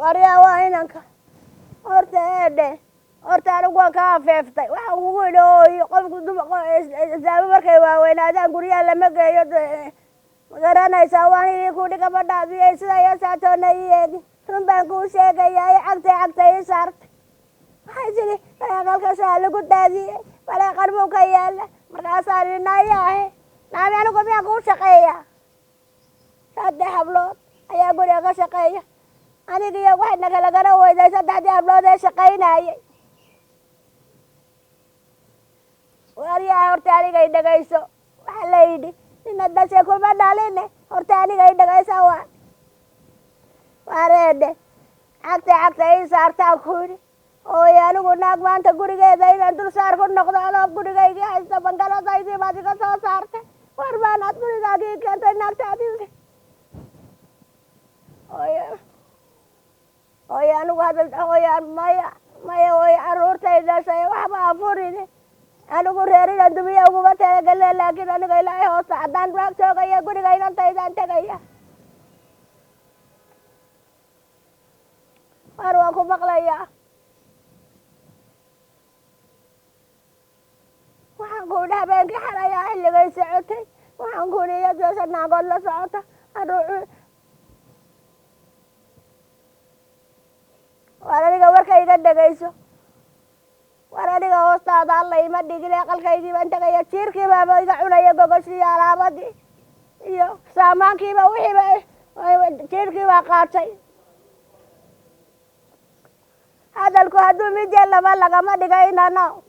Waryaa, waa inanka. Horta eedhe, horta anigu waan ka afeeftay. Waxaan kugu idhi, ooyo, qofku islaamo markay waaweynaadaan guryaha lama geeyo, ma garanaysaa? Waan idii kudhi gabadhaadiyo sida iyo saatoona ii eegi. Run baan kuu sheegayaa, ee cagtay cagtay ii saartay. Waxay tidhi aqalka lagu daadiyey, baleeqan buu ka yaala. Markaasaan idhi, nayaahe, naami, anigu miyaan kuu shaqeeya? 3 hablood ayaa guriga ka shaqeeya. Anigiyo waxayna kala garan weyday saddexdii hablood ee shaqaynayay. Waryaa, horta anigay dhegayso. Waxaa la yidhi nina dashe kuma dhaline. Horta anigay dhegaysa. Waa waareedhe, cagta cagta ii saartaan ku yidhi. Ooy, anigu naag maanta gurigeeda inaan dul saar ku noqdo adoo gurigaygii haysta, bangaladaydii baad iga soo saartay. War baanaad gurigaagii keentay naagtaadii. Ooy, ooy, anigu hadal, hooy, maya, maya, hooy, carruurtay dhashay waxba afurine. Anigu reer inaan dumiya uguma talagelne, laakiin aniga Ilaahay hoosta haddaan naag joogaya, guriga inantaydaan tegaya. Waar, waan ku maqlayaa. Waxaan ku idhi habeenkii xalayaa xilligay socotay, waxaan ku idhi iyadoo shan naagood la socota hadhuu. Waar, aniga warka iga dhegayso. War, aniga hoostaada Alla ima dhigin. Aqalkaygii baan tegaya. Jiirkii baaba iga cunaya gogoshii, alaabadii iyo saamaankiiba, wixiiba jiirkii baa qaatay. Hadalku hadduu midya laba lagama dhigaynano,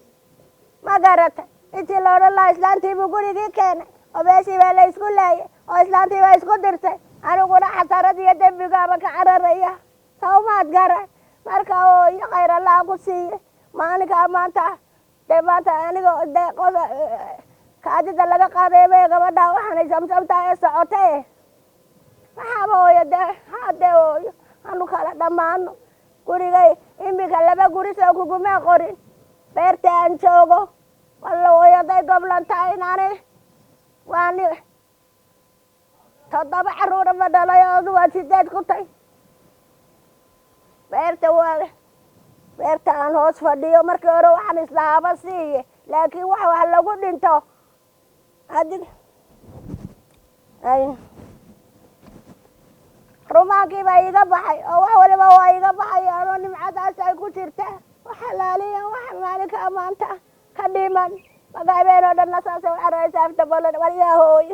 ma garatay? Intii la odhan lahaa islaantiibuu gurigii keenay oo meeshii baa la isku laayay oo islaantii baa isku dirtay, aniguna xasarad iyo dembigaaba ka cararaya. Sawmaad garan? Marka oo iyo khayr Allaha ku siiye. Maalinkaa maanta dee, maanta aniga dee qof kaadida laga qaaday bay gabadha waxaanay samsamtaa ee socotay. Maxaaba, hooyo, dee hadee, hooyo, anu kala dhammaano. Gurigay imika laba guri soo kuguma qorin. Beerta aan joogo walla, hooyaday goblan tahay inaanay waani 7 caruura ma dhalay, odu waa 8 ku tay. Beerta waa beerta aan hoos fadhiyo. Markii hore waxaan islahaaba siiye, laakiin wax lagu dhinto adig ay rumaankii baa iiga baxay oo wax waliba waa iiga baxay anoo nimcadaas ay ku jirta. Wax xalaaliya, wax maalinka maanta ka dhiman maka habeen oo dhanna saasay u cararaysa afta balan. Waryaa, hooy,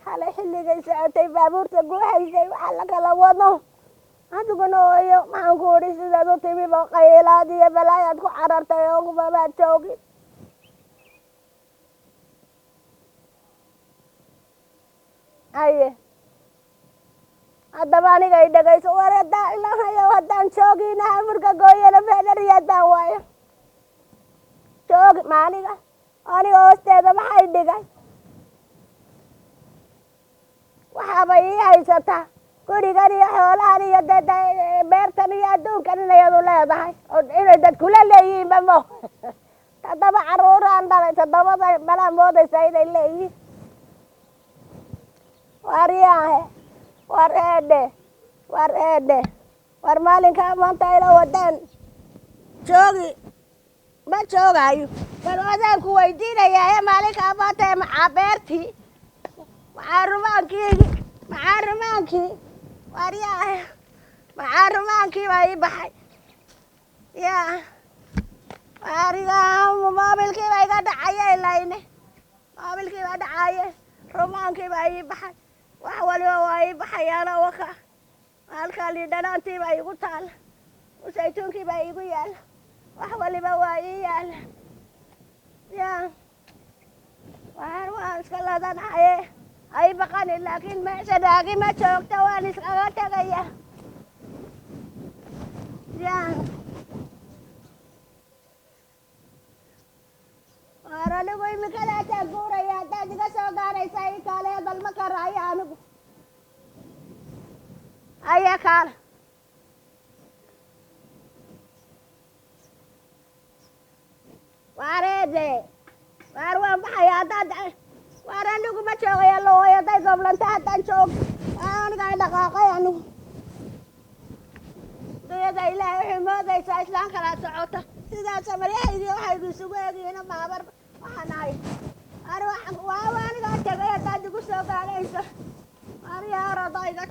xalay xilligay socotay baabuurta guuxaysay waxa la kala wado. Adiguna, hooyo, maxaan ku idhi? Sidaad u timiba qaylaad iyo balaayaad ku carartay oo kumabaad joogin. Haye, haddaba aniga i dhegayso. War haddaan Ilahayow haddaan joogina hamurka gooyana feedhariya haddaan waayo joogi ma aniga aniga hoosteeda maxay dhigay? Waxaaba ii haysataa gurigan iyo xoolahan iyo de beertan iyo adduunkan inayadu leedahay oo inay dad kula leeyihiinba mo. 7 caruuraan dhalay, 7da malaa moodaysaa inay leeyihiin. Waryaahe, war eedhe, war eedhe, war maalinkaa maanta ila wadaan joogi ma joogaayo. Bal adaanku weydiinayaa ee maalinkaa maanta ee maxaa beertii, maxaa rumaankii, maxaa rumaankii? Waryaahe, maxaa rumaankii baa ii baxay? Ya ariga moobilkii baa iga dhacaye, layne moobilkii baa dhacaye. Rumaankii baa ii baxay, wax waliba waa ii baxayaano. Waka halkaa liidhanaantii baa iigu taala, saytuunkii baa iigu yaala, wax waliba waa ii yaala. Ya waan waan iska ladanahaye, hay baqani, laakiin meesha naagi ma joogto, waan iskaga tegaya. Ya waar, anigu imikadaasaan guuraya. Haddaad iga soo gaaraysa ii kaale, hadal ma karaayo anigu. Aya kaale. Waareede, waar waan baxaya haddaad. Waar, anigu ma joogaya looyo, hadday goblanta haddaan joog. Waa aniga dhaqaaqay anigu. Balaayada Ilaahay waxay moodaysaa islaan kalaa socota. Sidaasa maryahaygi waxaygu isugu eegyihiin maabar waxaan ahay. Ani waa anigaa tegay haddaad igu soo gaadhayso. Aniga orada iga.